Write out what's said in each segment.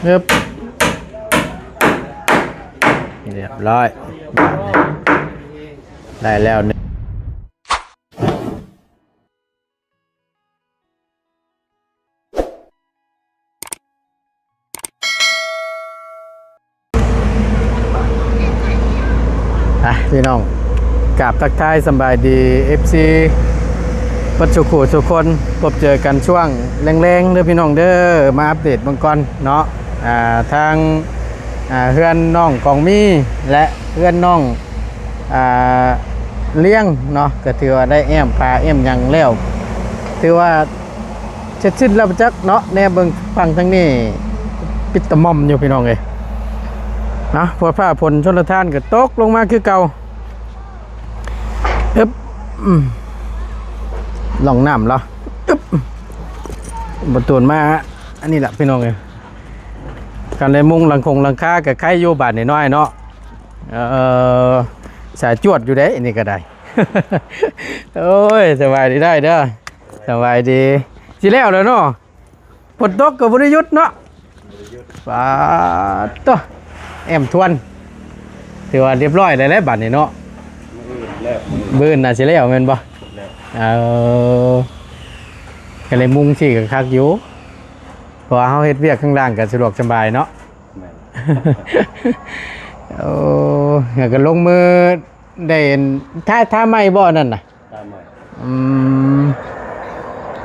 ຮຶບ ຮຽບຮ້ອຍ ບາດນີ້ ໄດ້ແລ້ວໜຶ່ງ. ອ່ະ ພີ່ນ້ອງ ກາບທັກທາຍສຳບາຍດີ ເອັຟຊີ ເບິດສູ່ຄູ່ສູ່ຄົນ. ພົບເຈີກັນຊ່ວງແລງໆເດີພີ່ນ້ອງເດີ ມາອັບເດດເບິ່ງກ່ອນເນາະ ອ່າ ທາງ ອ່າ ເຮືອນນ້ອງກອງມີ ແລະ ເຮືອນນ້ອງ ອ່າ ລ້ຽງເນາະ ກໍຖືວ່າໄດ້ແອ້ມຝາແອ້ມຫຍັງແລ້ວ ຖືວ່າ ເສັດສິ້ນແລ້ວປະຈັກເນາະ. ແນມເບິ່ງຝັ່ງທາງນີ້ປິດຕະໝ່ອມຢູ່ພີ່ນ້ອງເອີຍເນາະ ເພາະຟ້າຝົນຊົນລະທານກໍຕົກລົງມາຄືເກົ່າ. ອຶບ ອືມ ລ່ອງນ້ຳລະ ອຶບ ປະຕູມາ ອັນນີ້ລະພີ່ນ້ອງເອີຍ ກັນໄດ້ມຸງຫຼັງຄົງຫຼັງຄາກໍໄຄຢູ່ ບາດນ້ອຍໆເນາະ. ເອີ ສາຍຈວດຢູ່ເດ້ ອັນນີ້ກໍໄດ້. ໂອ້ຍ ສະບາຍດີໄດ້ເດີ ສະບາຍດີ. ຊິແລ້ວແລ້ວເນາະ ຝົນຕົກກໍບໍ່ໄດ້ຢຸດເນາະ ບໍ່ໄດ້ຢຸດ ປາດໂທ້ ແອ້ມທວນ ຖືວ່າຮຽບຮ້ອຍແລ້ວແຫຼະບາດນີ້ເນາະ. ມື້ອື່ນແລ້ວ ມື້ອື່ນ ມື້ອື່ນໜ້າຊິແລ້ວແມ່ນບໍ່? ແລ້ວ ເອີ ກໍເລີຍມຸງຊີ້ກໍຄັກຢູ່ ເພາະວ່າເຮົາເຮັດວຽກຂ້າງລ່າງກໍສະດວກສະບາຍເນາະ. ແມ່ນ ໂອ້ ແລ້ວກໍລົງມື ໄດ້ອັນ ທາ ທາໃໝ່ບໍ່ອັນນັ້ນນະ? ຕາມມາ ອືມ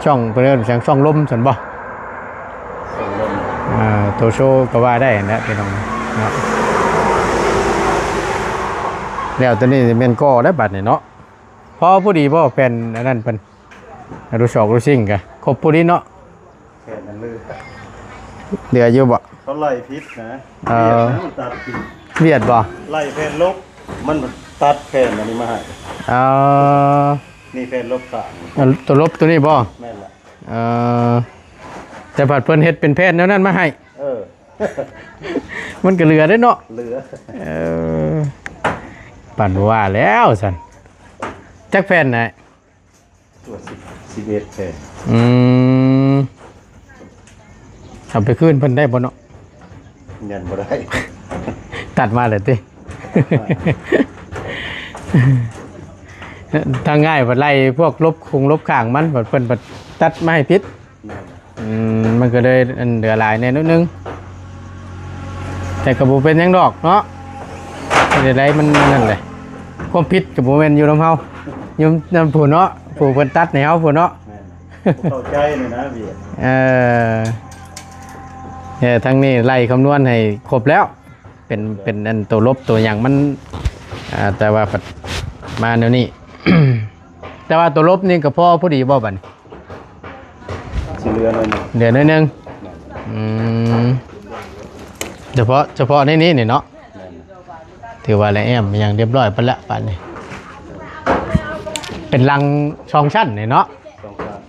ຊ່ອງ ເພິ່ນເອີ້ນຫຍັງ ຊ່ອງລົມຊັ້ນບໍ່? ຊ່ອງລົມ ອ່າ ໂຕໂຊກໍວ່າໄດ້ຫັ້ນແຫຼະພີ່ນ້ອງເນາະ. ແລ້ວຕົວນີ້ແມ່ນກໍແລ້ວບັດນີ້ເນາະ ພໍພໍດີບໍ່ ແຜ່ນອັນນັ້ນເພິ່ນ ອະດຸສອກອະດຸຊິງກະຄົບພໍດີເນາະ. ແຜ່ນນັ້ນເຫຼືອ ເຫຼືອຢູ່ບໍ່? ເຂົາໄລ່ຜິດນະ ເອີ ວຽດນະ ມັນຕັດຜິດ ວຽດບໍ່? ໄລ່ແຜ່ນລົບ ມັນຕັດແຜ່ນອັນນີ້ມາໃຫ້. ອໍ ນີ້ແຜ່ນລົບຂ້າງ ອັນ ຕົວລົບຕົວນີ້ບໍ່? ແມ່ນລະ ເອີ ແຕ່ບັດເພິ່ນເຮັດເປັນແຜ່ນແນວນັ້ນມາໃຫ້. ເອີ ມັນກໍເຫຼືອເດ້ເນາະ ເຫຼືອ ເອີ ປານວ່າແລ້ວຊັ້ນ. ຈັກແຜ່ນນະ? ຕົວສິບ ສິບເອັດແຜ່ນ. ອືມ ເອົາໄປຄືນເພິ່ນໄດ້ບໍ່ເນາະ? ຍັງບໍ່ໄດ້ ຕັດມາແລ້ວຕິ? ທາງອ້າຍບັດໄລ່ພວກລົບຄົງລົບຂ້າງມັນ ບັດເພິ່ນບັດຕັດມາໃຫ້ຜິດ. ແມ່ນ ອືມ ມັນກໍເລີຍ ອັນ ເຫຼືອຫຼາຍແດ່ໜ້ອຍໜຶ່ງ ແຕ່ກໍບໍ່ເປັນຫຍັງດອກເນາະ ເຮັດໃດມັນນັ້ນແຫຼະ ຄວາມຜິດກໍບໍ່ແມ່ນຢູ່ນຳເຮົາ ຢູ່ນຳຜູ້ເນາະ ຜູ້ເພິ່ນຕັດໃຫ້ເຮົາຜູ້ເນາະ. ແມ່ນ ເຂົ້າໃຈນີ້ນະ ວຽດ ເອີ ແຕ່ທາງນີ້ໄລ່ຄຳນວນໃຫ້ຄົບແລ້ວ ເປັນ ເປັນອັນໂຕລົບໂຕຫຍັງມັນ ອ່າ ແຕ່ວ່າມາແນວນີ້ ແຕ່ວ່າໂຕລົບນີ້ກໍພໍພໍດີບໍ່ບັດນີ້? ຊິເຫຼືອໜ້ອຍໜຶ່ງ ເຫຼືອໜ້ອຍໜຶ່ງ. ແມ່ນ ອືມ ສະເພາະ ສະເພາະໃນນີ້ນີ້ເນາະ. ແມ່ນ ຖືວ່າແລ້ວແອ້ມຫຍັງຮຽບຮ້ອຍໄປແລ້ວບາດນີ້ ເປັນຫຼັງສອງຊັ້ນນີ້ເນາະ. ສອງຊັ້ນ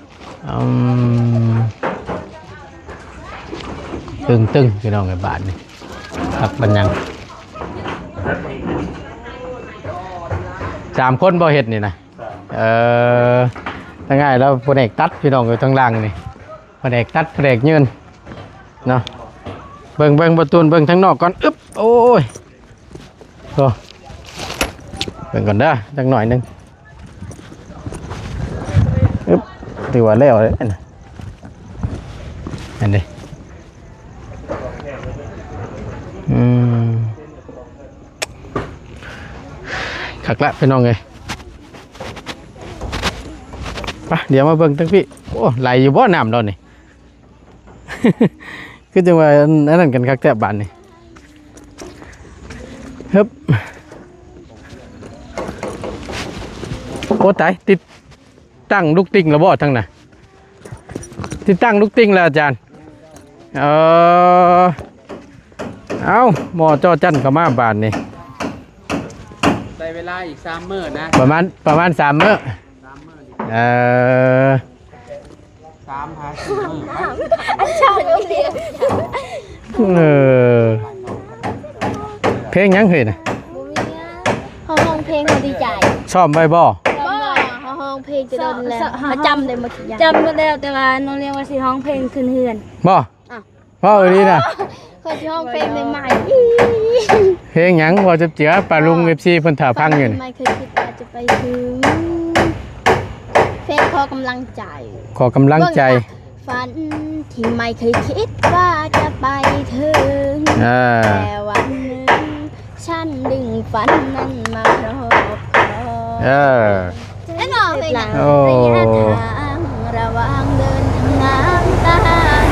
ອືມ ຕຶງໆ ພີ່ນ້ອງເອີຍ ບາດນີ້ຄັກປານຫຍັງ. ສາມຄົນບໍ່ເຮັດນີ້ນະ? ສາມ ເອີ ທາງອ້າຍລາວພະແນກຕັດ ພີ່ນ້ອງເອີຍ ທາງຫຼັງນີ້ ພະແນກຕັດ ພະແນກຍື່ນເນາະ. ເບິ່ງ ເບິ່ງ ປະຕູນ ເບິ່ງທາງນອກກ່ອນ. ອຶບ ໂອ້ຍ ໂອ້ ເບິ່ງກ່ອນເດີ ຈັກໜ້ອຍໜຶ່ງ. ອຶບ ຖືວ່າແລ້ວເດ້ ອັນນີ້ ອືມ ຄັກລະ ພີ່ນ້ອງເອີຍ. ໄປ ດຽວມາເບິ່ງທາງພີ້. ໂອ້ ໄຫຼຢູ່ບໍ່ນ້ຳດອນນີ້? ຄືຈັ່ງວ່າອັນ ອັນນັ້ນກັນຄັກແທ້ບາດນີ້. ຮຶບ ໂອ້ຕາຍ ຕິດຕັ້ງລູກຕິ່ງແລ້ວບໍ່ທາງນັ້ນ? ຕິດຕັ້ງລູກຕິ່ງແລ້ວອາຈານ. ເອີ ເອົ້າ ໝໍ້ຈໍ້ຈັ້ນເຂົ້າມາບາດນີ້ ໃຊ້ເວລາອີກສາມມື້ນະ ປະມານ ປະມານສາມມື້ ສາມມື້ນີ້ ເອີ ສາມຫາສີ່ມື້ ເອີ ເພງຫຍັງເຮີ້ຍນະ? ບໍ່ມີຫຍັງ ເຮົາຮ້ອງເພງ ເຮົາດີໃຈ. ຊ້ອມໄວ້ບໍ່? ບໍ່ ເຮົາຮ້ອງເພງແຕ່ດົນແລ້ວ ເຮົາຈຳໄດ້ໝົດທຸກຢ່າງ ຈຳໝົດແລ້ວ ແຕ່ວ່ານ້ອງລຽງວ່າຊິຮ້ອງເພງຂຶ້ນເຮືອນ. ບໍ່? ອ້າວ ເວົ້າອີ່ຫຼີນະ. ຂ້ອຍຊິຮ້ອງເພງໃໝ່ໆ. ເພງຫຍັງ? ເວົ້າຈັບເຈືອ ປ້າລຸງ ເອັຟຊີ ເພິ່ນຖ້າຟັງຢູ່ນີ້. ໄມເຄີຍຄິດວ່າຈະໄປເຖິງ ເພງຂໍກຳລັງໃຈ ຂໍກຳລັງໃຈ. ຝັນທີ່ໄມ່ເຄີຍຄິດວ່າຈະໄປເຖິງ ເອີ ແຕ່ວັນໜຶ່ງ ສັນດຶງຝັນນັ້ນມາຄອບຄອງ. ເອີ ແມ່ນບໍ່ເພງນັ້ນ? ໂອ້ ໄລຍະທາງລະຫວ່າງເດີນທາງນາງຕານ້ອຍ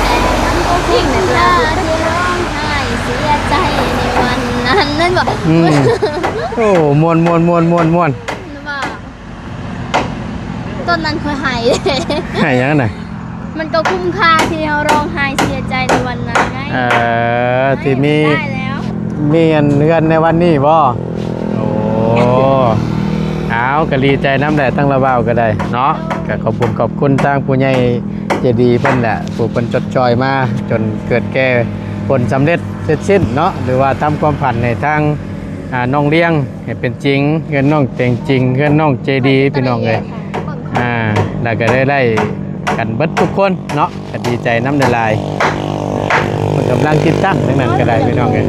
ແຕ່ມັນບໍ່ຄຸ້ມຄ່າທີ່ຮ້ອງໄຫ້ເສຍໃຈໃນວັນນັ້ນ. ແມ່ນບໍ່? ອືມ ໂອ້ ມ່ວນໆໆໆໆ ແມ່ນບໍ່? ຕອນນັ້ນຂ້ອຍໄຫ້ ໄຫ້ຫຍັງນະ? ມັນກໍຄຸ້ມຄ່າທີ່ເຮົາຮ້ອງໄຫ້ເສຍໃຈໃນວັນນັ້ນໄງ. ເອີ ທີ່ມີ ໄດ້ແລ້ວ ມີອັນເຮືອນໃນວັນນີ້ບໍ່? ໂອ້ ເອົາ ກໍດີໃຈນຳແຫຼະ ທັງລາວບ່າວກໍໄດ້ເນາະ. ກໍຂອບຄຸນຂອບຄຸນທາງຜູ້ໃຫຍ່ໃຈດີເພິ່ນແຫຼະ ຜູ້ເພິ່ນຊົດຊ່ອຍມາຈົນເກີດແກ່ຜົນສຳເລັດເສັດສິ້ນເນາະ ຫຼືວ່າທຳຄວາມຝັນໃຫ້ທາງ ອ່າ ນ້ອງລຽງ ໃຫ້ເປັນຈິງ ເຮືອນນ້ອງເປັນຈິງ ເຮືອນນ້ອງໃຈດີ ພີ່ນ້ອງເອີຍ. ອ່າ ແລ້ວກໍໄດ້ ໄດ້ກັນເບິດທຸກຄົນເນາະ ກໍດີໃຈນຳຫຼາຍໆ. ເພິ່ນກຳລັງຕິດຕັ້ງທັງນັ້ນກໍໄດ້ ພີ່ນ້ອງເອີຍ.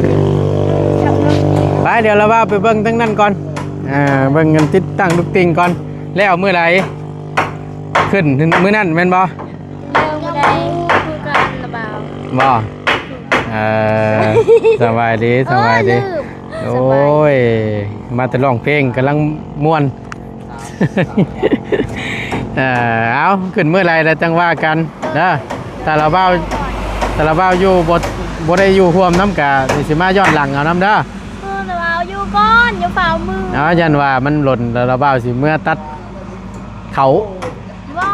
ໄປ ດຽວລາວບ່າວໄປເບິ່ງທັງນັ້ນກ່ອນ ອ່າ ເບິ່ງກັນຕິດຕັ້ງທຸກສິ່ງກ່ອນ. ແລ້ວມື້ໃດ? ຂຶ້ນມື້ນັ້ນແມ່ນບໍ່? ເລີ່ມບໍ່ໄດ້ຄືກັນລະບ່າວບໍ່? ເອີ ສະບາຍດີ ສະບາຍດີ. ໂອ້ຍ ມາແຕ່ຮ້ອງເພງ ກຳລັງມ່ວນ. ເອີ ເອົາ ຂຶ້ນມື້ໃດແລ້ວຈັ່ງວ່າກັນເດີ. ຖ້າລາວບ່າວ ຖ້າລາວບ່າວຢູ່ ບໍ່ ບໍ່ໄດ້ຢູ່ຮ່ວມນຳ ກະຊິມາຍ້ອນຫຼັງເອົານຳເດີ. ເອີ ລາວບ່າວຢູ່ກ່ອນ ຢ່າຟ້າວເມືອ. ເອົາ ຢ້ານວ່າມັນຫຼົ່ນ ລາວບ່າວຊິເມືອຕັດເຂົ້າ ບໍ່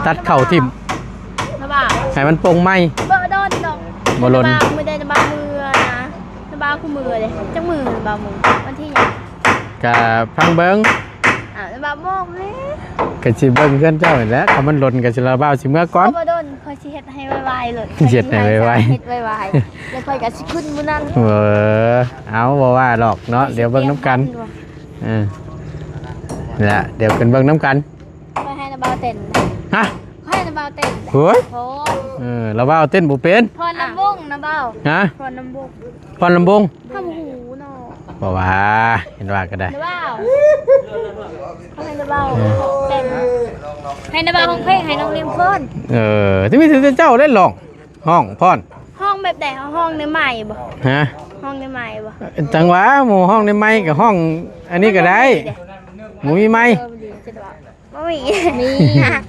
ຕັດເຂົ້າຖິ້ມ ລາວບ່າວ ໃຫ້ມັນປົ່ງໃໝ່. ບໍ່ດົນດອກ ບໍ່ດົນ ລາວບ່າວ ມື້ໃດລາວບ່າວເມືອນະ. ລາວບ່າວຄືມື້ເດ ຈັກມື້ລາວບ່າວເມືອ ວັນທີຫຍັງ? ກະຟັງເບິ່ງ. ອ້າວ ລາວບ່າວບອກແມ່ ກະຊິເບິ່ງເຮືອນເຈົ້າຫັ້ນແຫຼະ ຖ້າມັນຫຼົ່ນກະຊິ ລາວບ່າວຊິເມືອກ່ອນ. ບໍ່ດົນ ຂ້ອຍຊິເຮັດໃຫ້ໄວໆໂລດ ເຮັດໃຫ້ໄວໆ ເຮັດໄວໆ ແລ້ວຂ້ອຍກະຊິຂຶ້ນມື້ນັ້ນ. ເອີ ເອົາ ບໍ່ວ່າດອກເນາະ ດຽວເບິ່ງນຳກັນ. ເອີ ແຫຼະ ດຽວຂຶ້ນເບິ່ງນຳກັນ. ຂ້ອຍໃຫ້ລາວບ່າວເຕັ້ນ. ຮະ? ຂ້ອຍໃຫ້ລາວບ່າວເຕັ້ນ. ໂອ້ຍ ເອີ ລາວບ່າວເຕັ້ນບໍ່ເປັນ. ພອນລຳວົງນະບ່າວ. ຮະ? ພອນລຳວົງ ພອນລຳວົງ. ເຮົາບໍ່ຮູ້ເນາະ ບໍ່ວ່າ ເຫັນວ່າກໍໄດ້ ລາວບ່າວ. ເຮົາໃຫ້ລາວບ່າວເຕັ້ນ ໃຫ້ລາວບ່າວຮ້ອງເພງ ໃຫ້ນ້ອງລຽງຟ້ອນ. ເອີ ຈະມີແຕ່ເຈົ້າໄດ້ຮ້ອງ ຮ້ອງ ຟ້ອນ. ຮ້ອງແບບໃດ? ເຮົາຮ້ອງໃນໄມບໍ່? ຮະ? ຮ້ອງໃນໄມບໍ່? ຈັ່ງຫວະ ໝູ່ຮ້ອງໃນໄມກໍຮ້ອງອັນນີ້ກໍໄດ້. ບໍ່ມີໄມ? ບໍ່ມີ. ມີ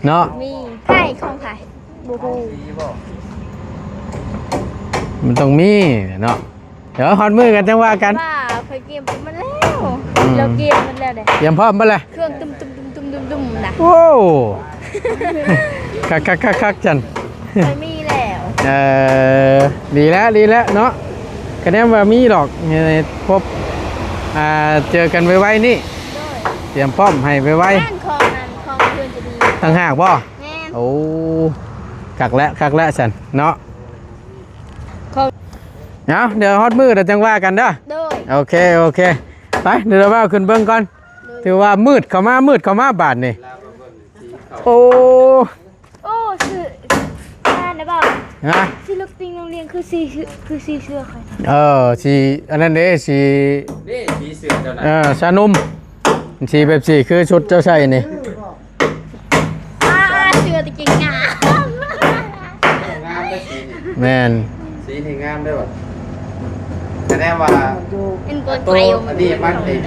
ເນາະ ມີ. ໃຜ ຂອງໃຜ? ບໍ່ຮູ້. ມັນຕ້ອງມີເນາະ. ດຽວຮອດມື້ກັນຈັ່ງວ່າກັນ. ວ່າຂ້ອຍກຽມມັນແລ້ວ. ອືມ ລາວກຽມມັນແລ້ວເດ້. ກຽມພ້ອມເບິດແລ້ວ. ເຄື່ອງຕຸ້ມໆໆໆນະ. ໂອ້ ຄັກໆໆໆ ຊັ້ນ. ຂ້ອຍມີແລ້ວ. ເອີ ດີແລ້ວ ດີແລ້ວເນາະ. ກະແນມວ່າມີດອກ ໃຫ້ພົບ ອ່າ ເຈີກັນໄວໆນີ້. ໂດຍ. ຕຽມພ້ອມໃຫ້ໄວໆ. ແມ່ນ ຂອງນັ້ນ ຂອງເພື່ອນຈະດີ ຕ່າງຫາກບໍ່? ແມ່ນ. ໂອ້ ຄັກແລ້ວ ຄັກແລ້ວຊັ້ນເນາະ. ເອົາ ດຽວຮອດມື້ດຽວຈັ່ງວ່າກັນເດີ. ໂດຍ. ໂອເຄ ໂອເຄ ໄປ ດຽວລາວບ່າວຂຶ້ນເບິ່ງກ່ອນ. ໂດຍ. ຖືວ່າມືດເຂົ້າມາ ມືດເຂົ້າມາບາດນີ້. ໂອ້ ໂອ້ ຊື່ ງາມນະບ່າວ. ຮະ? ສີລູກຕິງໂຮງລຽນຄືສີ ຄືສີເສື້ອຂ້ອຍ. ເອີ ສີອັນນັ້ນເດ້ ສີ ນີ້ ສີເສື້ອເຈົ້ານະ. ເອີ ຊານຸມ ສີແບບສີຄືຊຸດເຈົ້າໃສ່ນີ້. ອ່າ ເສື້ອຕະກິນງາມ. ງາມເດ້ສີນີ້. ແມ່ນ. ສີນີ້ງາມເດ້. ຄະແນນວ່າ ເປັນໂຕ ອັນນີ້ມັນນີ້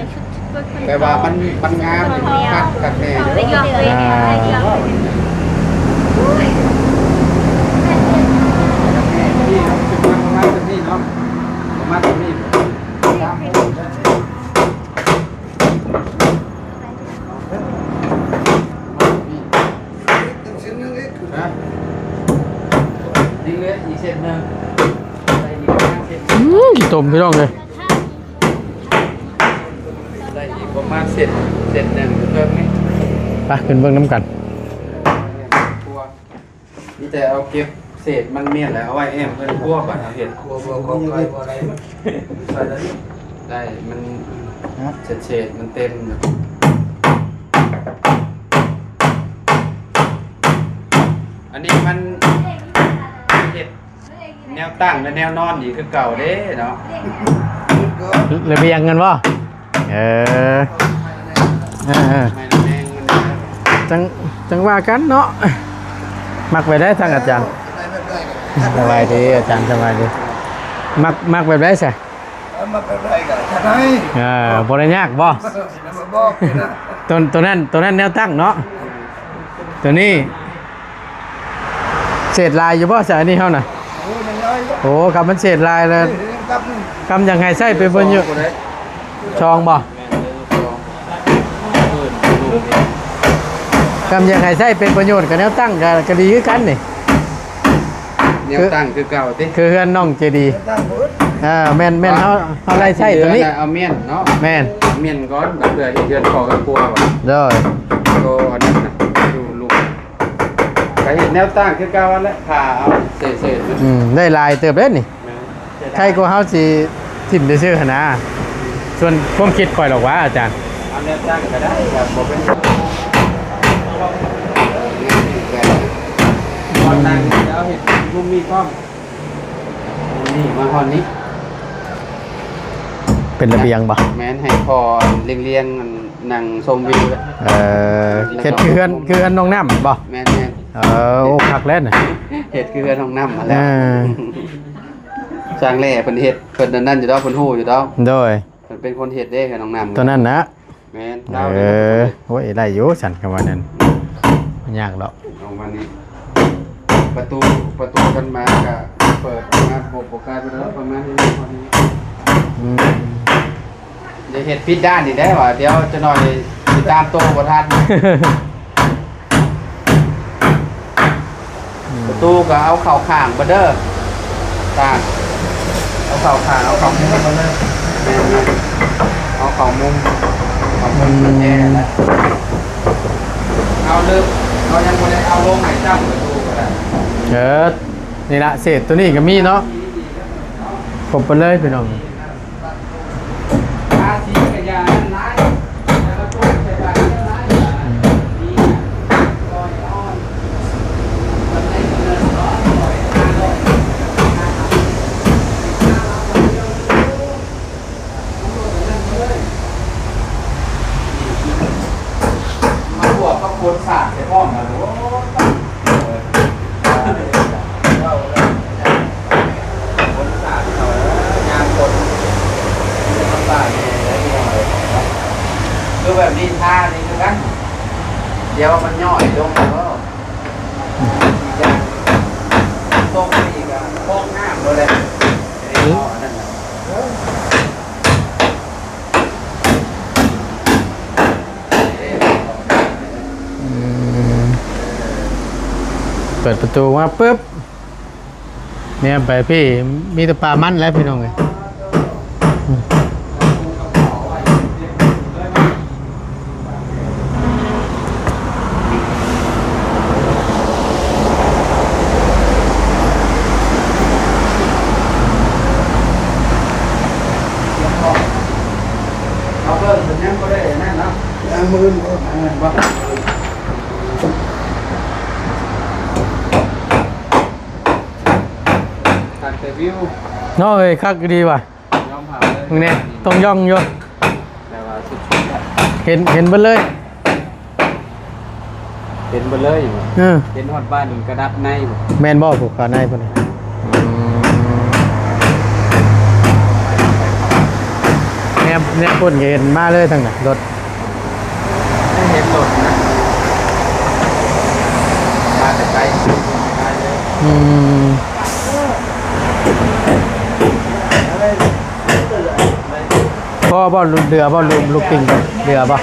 ແປວ່າມັນ ມັນງາມ ມັນຄັກ ຄັກແນ່ຢູ່. ອ່າ ປະມານແບບນີ້ເນາະ ປະມານແບບນີ້. ຮະ? ຍັງເຫຼືອອີກເສັ້ນໜຶ່ງ ໃສ່ອີກປະມານເສັ້ນ. ອືມ ຂີ້ຕົມ ພີ່ນ້ອງເອີຍ. ໃສ່ອີກປະມານເສັ້ນ ເສັ້ນໜຶ່ງຢູ່ເທິງນີ້. ໄປ ຂຶ້ນເບິ່ງນຳກັນ. ມີແຕ່ເອົາເກັບເສດມັນມ້ຽນແຫຼະ ເອົາໄວ້ແອ້ມເຮືອນຄົວ. ບັດເຮົາເຮັດຄົວບໍ່ກໍໄກ່ບໍ່ໄດ້ ໄດ້ ມັນ ຮະ? ເສດໆ ມັນເຕັມ. ອັນນີ້ມັນເຮັດແນວ ຕັ້ງ ແລະ ແນວນອນອີກຄືເກົ່າເດ້ເນາະ. ລະບຽງເງິນບໍ່? ເອີ ເອີໆ ໄມ້ລະແມງມັນ ຈັ່ງ ຈັ່ງວ່າກັນເນາະ. ມັກແບບໃດທາງອາຈານ? ສະບາຍດີອາຈານ ສະບາຍດີ. ມັກ ມັກແບບໃດຊະ? ເອີ ມັກແບບໃດກໍຈັດໃຫ້. ເອີ ບໍ່ໄດ້ຍາກບໍ່? ບໍ່ ບໍ່ ບໍ່ ໂຕ ໂຕນັ້ນ ໂຕນັ້ນແນວຕັ້ງເນາະ. ໂຕນີ້ ເສດຫຼາຍຢູ່ບໍ່ຊະ ອັນນີ້ເຮົານະ? ໂອ້ ຍັງຫຼາຍຢູ່. ໂອ້ ຄັນມັນເສດຫຼາຍແລ້ວ ເອີ ກັບ ກຳຢາກໃຫ້ໃຊ້ເປັນປະໂຫຍດ ສອງບໍ່? ແມ່ນ ສອງ ກຳຢາກໃຫ້ໃຊ້ເປັນປະໂຫຍດ ກະແນວຕັ້ງກະ ກະດີຄືກັນນີ້. ແນວຕັ້ງຄືເກົ່າຕິ? ຄືເຮືອນນ້ອງເຈດີ. ແນວຕັ້ງເບີດ. ເອີ ແມ່ນ ແມ່ນ ເຮົາ ເຮົາໄດ້ໃຊ້ໂຕນີ້ ເອົາມ້ຽນເນາະ. ແມ່ນ ມ້ຽນກ່ອນ ເພື່ອເຮັດເຮືອນຄອກຄົວ. ໂດຍ ໂຕອັນນັ້ນນະ ຢູ່ລຸ່ມ ກະເຮັດແນວຕັ້ງຄືເກົ່າຫັ້ນແຫຼະ ຖ້າເອົາເສດໆ. ອືມ ໄດ້ຫຼາຍເຕີບເດ້ນີ້. ແມ່ນ ໃຄກວ່າເຮົາຊິຖິ້ມຊື່ໆຫັ້ນນາ. ສ່ວນຄວາມຄິດຂ້ອຍດອກຫວາອາຈານ ເອົາແນວຕັ້ງກໍໄດ້ ກໍບໍ່ເປັນຫຍັງ. ບ່ອນນັ່ງເຮົາເຮັດມຸມນີ້ພ້ອມ ມຸມນີ້ມາຮອດນີ້ ເປັນລະບຽງບໍ່? ແມ່ນ ໃຫ້ພໍລຽງໆ ນັ່ງຊົມວິວ. ເອີ ເຮັດຄືເຮືອນ ຄືເຮືອນນ້ອງນ້ຳບໍ່? ແມ່ນໆ. ເອີ ໂອ້ ຄັກແລ້ວນະ ເຮັດຄືເຮືອນຫ້ອງນ້ຳຫັ້ນແຫຼະ. ເອີ ຊ່າງແຫຼ້ເພິ່ນເຮັດ ເພິ່ນອັນນັ້ນຢູ່ດອກ ເພິ່ນຮູ້ຢູ່ດອກ. ໂດຍ ເພິ່ນເປັນຄົນເຮັດເດ້ ເຮືອນຫ້ອງນ້ຳ ຕົວນັ້ນນະ. ແມ່ນ ເອີ ໂອ້ຍ ໄດ້ຢູ່ຊັ້ນ ຄຳວ່ານັ້ນ ບໍ່ຍາກດອກ. ເອົາມານີ້ ປະຕູ ປະຕູກັນມາກະເປີດ ປະມານຫົກໂມງ ປະມານນີ້. ອືມ ຢ່າເຮັດຜິດດ້ານອີກໄດ໋ຫວາ ດຽວຈັກໜ່ອຍຕິດຕາມໂຕບໍ່ທັນ. ອືມ ປະຕູກໍເອົາເຂົ້າຂ້າງເບິດເດີ ຕາ ເອົາເຂົ້າຂ້າງ ເອົາເຂົ້າມຸມເບິດເລີຍ. ແມ່ນໆ ເອົາເຂົ້າມຸມ ເຂົ້າມຸມ ອືມ ແທ້ນະ. ເອົາເລີຍ ເຮົາຍັງບໍ່ໄດ້ເອົາລົງໃຫ້ຊ້ຳ ປະຕູກໍໄດ້. ເອີ ນີ້ລະ ເສດໂຕນີ້ກໍມີເນາະ ຄົບໄປເລີຍພີ່ນ້ອງ. ມາບວກກັບຄົນສາດໃຫ້ພ້ອມນະ. ຄືແບບນີ້ ທ່ານີ້ຄືກັນ ດຽວມັນຍ້ອຍລົງແລ້ວ ຕົກນີ້ກໍຟອງນ້ຳໂລດແຫຼະ. ອືມ ເປີດປະຕູມາປຶບ ແນມໄປພີ້ ມີແຕ່ປ່າມັນແຫຼະພີ່ນ້ອງເອີຍ. ເອົາເບິ່ງເພິ່ນຍັງບໍ່ໄດ້ນັ້ນເນາະ ເອົາມື້ອື່ນເນາະ ມື້ອື່ນບໍ່. ຄັກແຕ່ວິວ ເນາະເອີຍ ຄັກອີ່ຫຼີວ່າ. ຍອມຮັບເລີຍ ເບິ່ງແດ່ ຕ້ອງຢ່ອງຢູ່ ແຕ່ວ່າສຸດໆ ເຫັນ ເຫັນເບິດເລີຍ ເຫັນເບິດເລີຍ. ເອີ ເຫັນຮອດບ້ານກະດັດໃນ ແມ່ນບໍ່? ຜູ້ຂ້າງໃນພຸ້ນນະ. ອືມ ແນມ ແນມພຸ້ນກະເຫັນມາເລີຍທາງນັ້ນ ລົດ ໄດ້ເຫັນລົດນະ ມາແຕ່ໄກ ໄກເລີຍ. ອືມ ພໍບໍ່? ເຫຼືອບໍ່? ລູກ ລູກຕິ່ງເຫຼືອບໍ່?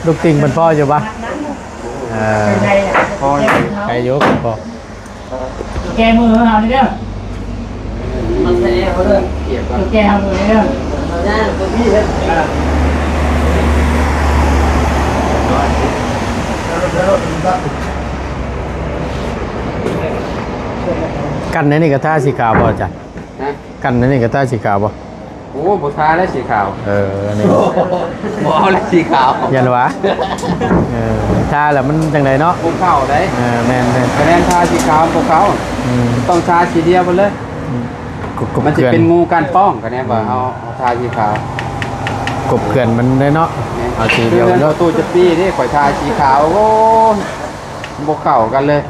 ລູກຕິ່ງເພິ່ນພໍຢູ່ບໍ່? ເອີ ພໍຢູ່ ໄກຢູ່ ພໍ. ແກ້ມືເຮົານີ້ເດີ ມັນແທ້ເຮົາເດີ ແກ້ເຮົາມືນີ້ເດີ. ກັນໃນນີ້ກະທາສີຂາວບໍ່ອາຈານ? ຮະ? ກັນອັນນີ້ກະທາສີຂາວບໍ່? ໂອ້ ບໍ່ທາແລ້ວສີຂາວ. ເອີ ອັນນີ້ ບໍ່ເອົາແລ້ວສີຂາວ ຢ້ານວ່າ ເອີ ທາແລ້ວມັນຈັ່ງໃດເນາະ ບໍ່ເຂົ້າໃດ. ເອີ ແມ່ນໆ ຄະແນນທາສີຂາວບໍ່ເຂົ້າ. ອືມ ຕ້ອງທາສີດຽວເບິດເລີຍ. ອືມ ກົບ ກົບ ມັນຊິເຄື່ອນ ເປັນງູການປ້ອງ ກະແນມວ່າ ອືມ ເຮົາ ເຮົາທາສີຂາວ ກົບເຄື່ອນມັນໄດ້ເນາະ. ແມ່ນ ເອົາສີດຽວ ເຮືອນ ເນາະ ປະຕູຈະປີເດ້ ຂ້ອຍທາສີຂາວ ໂອ້ຍ ບໍ່ເຂົ້າກັນເລີຍ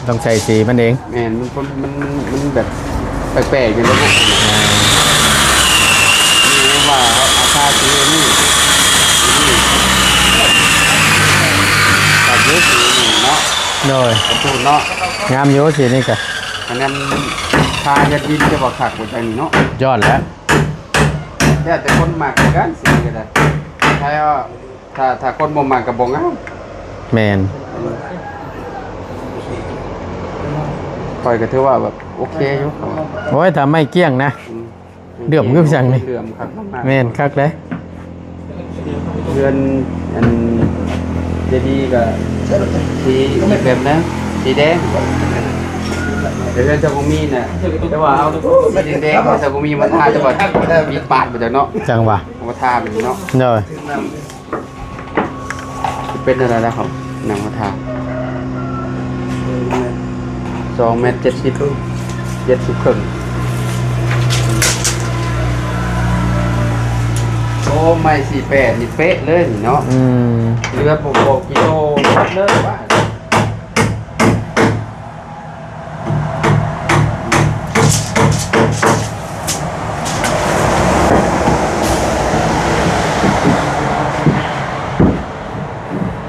ຕ້ອງໃສ່ສີມັນເອງ. ແມ່ນ ມັນ ມັນ ມັນ ມັນແບບແປກໆ ຢູ່ໃນພວກນີ້ ອ່າ ນີ້ວ່າເຮົາ ເຮົາທາສີນີ້ ນີ້ ກັບຢູ່ສີນີ້ເນາະ. ໂດຍ ປະຕູເນາະ ງາມຢູ່ສີນີ້ກະ ອັນນັ້ນ ທາເຮັດດິນຈະບໍ່ຄັກບໍ່ຈັ່ງນີ້ເນາະ. ຍອດແລ້ວ ແລ້ວແຕ່ຄົນມັກຄືກັນ ສີກະໄດ້ ໃຜວ່າ ຖ້າ ຖ້າຄົນບໍ່ມັກກະບໍ່ງາມ. ແມ່ນ ຂ້ອຍກະຖືວ່າແບບໂອເຄຢູ່. ໂອ້ຍ ຖ້າໄມ້ກ້ຽງນະ ອືມ ເຫຼື້ອມຄືຫຍັງນີ້ ເຫຼື້ອມຄັກມາກໆ. ແມ່ນ ຄັກເດ້ ເຮືອນອັນເຈດີກະສີອີກແບບໜຶ່ງ ສີແດງ ແຕ່ເຮືອນຊາວບຸມີນະ ແຕ່ວ່າເຮົາສີແດງໆ ເຮົາຊາວບຸມີມາທາ ແຕ່ວ່າມີປາດບໍ່ຈັກເນາະ ຈັ່ງວ່າ ເອົາມາທາແບບນີ້ເນາະ. ໂດຍ ເປັນເທົ່າໃດແລ້ວເຮົານັ່ງມາທາ ສອງແມັດເຈັດສິບ ເຈັດສິບເຄິ່ງ. ໂອ້ ໄມ້ສີ່ແປດນີ້ເປະເລີຍນີ້ເນາະ. ອືມ ເຫຼືອບໍ່ ບໍ່ກິໂລເລີຍວ່າ.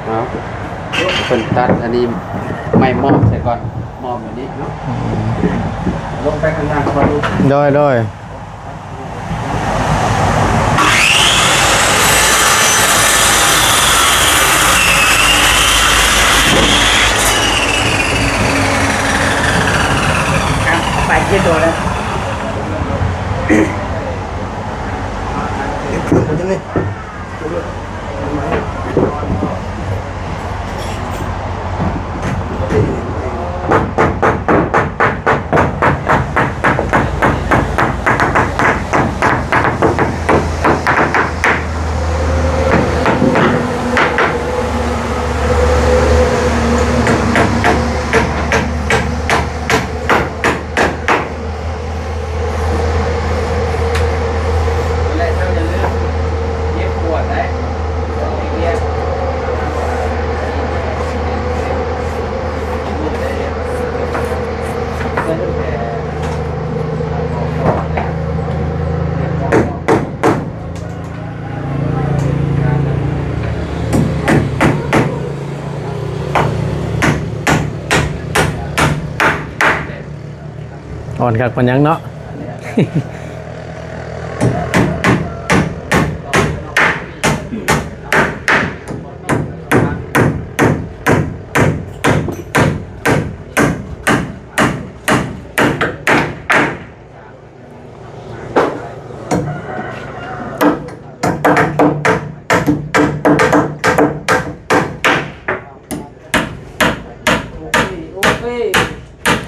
ເອົາ ເພິ່ນຕັດອັນນີ້ ໄມ້ມອບໃສ່ກ່ອນ ມອບແບບນີ້ເນາະ. ອືມ ລົງໄປຂ້າງລ່າງກ່ອນ. ໂດຍ ໂດຍ. ໄປເຈັດໂຕແລ້ວ ເກັບເຄື່ອງໄປຈັ່ງນີ້. ອ່ອນຄັກປານຫຍັງເນາະ.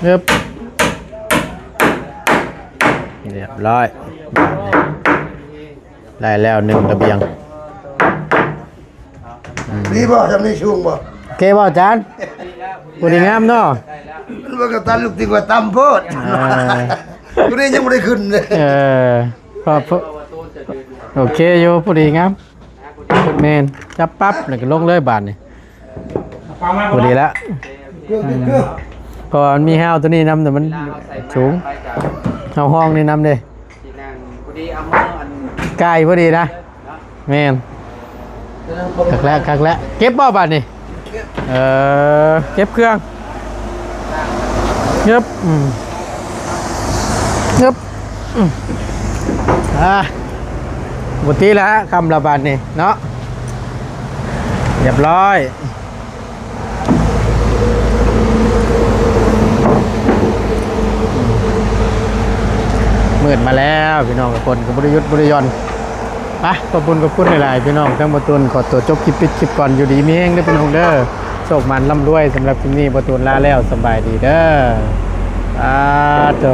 ຮຽບຮ້ອຍ ບາດນີ້ ໄດ້ແລ້ວໜຶ່ງລະບຽງ. ອືມ ດີບໍ່? ຈຳນີ້ສູງບໍ່? ໂອເຄບໍ່ອາຈານ? ພໍດີງາມເນາະ. ມັນບໍ່ກະຕັນລູກຕິງວ່າຕ່ຳໂພດ. ເອີ ຕົວນີ້ຍັງບໍ່ໄດ້ຂຶ້ນເລີຍ. ເອີ ພໍ ພໍ ໂອເຄຢູ່ ພໍດີງາມ. ແມ່ນ ຈັບປັບ ແລ້ວກະລົງເລີຍບາດນີ້. ພໍດີລະ ເຄື່ອງ ເຄື່ອງ ເຄື່ອງ ເພາະວ່າມັນມີຮາວຕົວນີ້ນຳ ແຕ່ມັນສູງ ຮາວຮອງນີ້ນຳເດ້ ກາຍພໍດີນະ. ແມ່ນ ຄັກແລ້ວ ຄັກແລ້ວ. ເກັບບໍ່ບາດນີ້? ເອີ ເກັບເຄື່ອງ ເອີບ ອືມ ເອີບ ອືມ ອ່າ ປົກກະຕິລະ ຄ່ຳລະບາດນີ້ເນາະ. ຮຽບຮ້ອຍ ມືດມາແລ້ວພີ່ນ້ອງ. ຝົນກະບໍ່ໄດ້ຢຸດບໍ່ໄດ້ຢ່ອນ. ໄປ ຂອບຄຸນ ຂອບຄຸນຫຼາຍໆ ພີ່ນ້ອງ. ທາງບ່າວຕູນຂໍຕົວຈົບຄລິບ ປິດຄລິບກ່ອນ. ຢູ່ດີມີແຮງເດີພີ່ນ້ອງເດີ ໂຊກໝານລ່ຳລວຍ. ສຳລັບຄລິບນີ້ບ່າວຕູນລາແລ້ວ ສະບາຍດີເດີ. ອາໂຕ